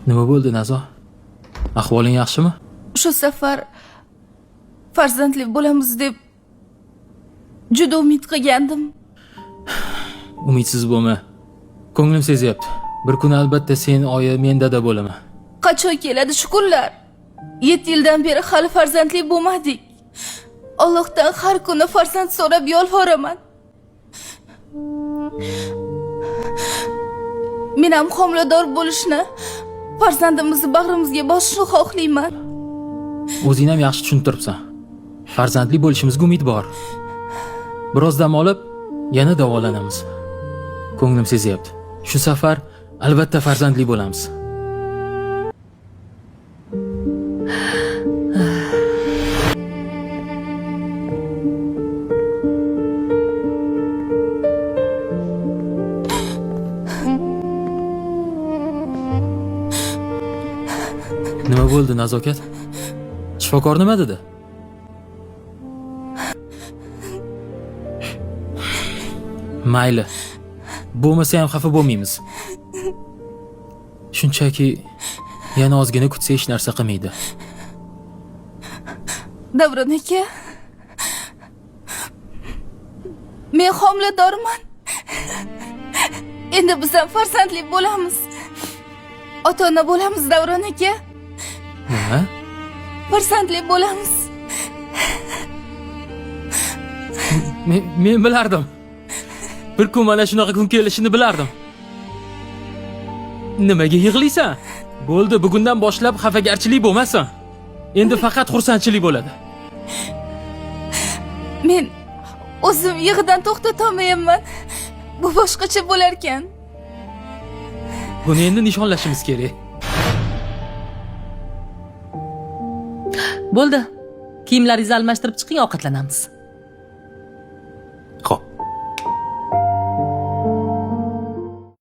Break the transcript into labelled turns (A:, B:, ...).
A: Nima bo'ldi, Nazo? Ahvoling yaxshimi?
B: Shu safar farzandli bo'lamiz deb juda umid qilgandim.
A: Umidsiz bo'lma. Ko'nglim sezyapti. Bir kun albatta sen oyi, men dada bo'laman.
B: Qachon keladi shu kunlar? 7 yildan beri hali farzandli bo'lmadik. Allohdan har kuni farzand so'rab yolvoraman. Men ham homilador bo'lishni, farzandimizni bag'rimizga bosishni xohlayman.
A: O'zing ham yaxshi tushuntiribsan. Farzandli bo'lishimizga umid bor. Biroz dam olib, yana davolanamiz. Ko'nglim sezyapti. Shu safar albatta farzandli bo'lamiz. Nima bo'ldi, Nazokat? Shifokor nima dedi? Mayli. Bo'lmasa ham xafa bo'lmaymiz. Shunchaki yana ozgina kutsa hech narsa qilmaydi.
B: Davron aka, men homiladorman. Endi biz ham farzandli bo'lamiz. Ota-ona bo'lamiz, Davron aka.
A: Nima?
B: Farzandli bo'lamiz.
A: Men bilardim. Bir kun mana shunaqa kun kelishini bilardim. Nimaga yig'laysan? Bo'ldi, bugundan boshlab xafagarchilik bo'lmasin. Endi faqat xursandchilik bo'ladi.
B: Men o'zim yig'idan to'xtatolmayapman. Bu boshqacha bo'larkan.
A: Buni endi nishonlashimiz kerak.
C: Bo'ldi. Kiyimlaringizni almashtirib chiqing, ovqatlanamiz.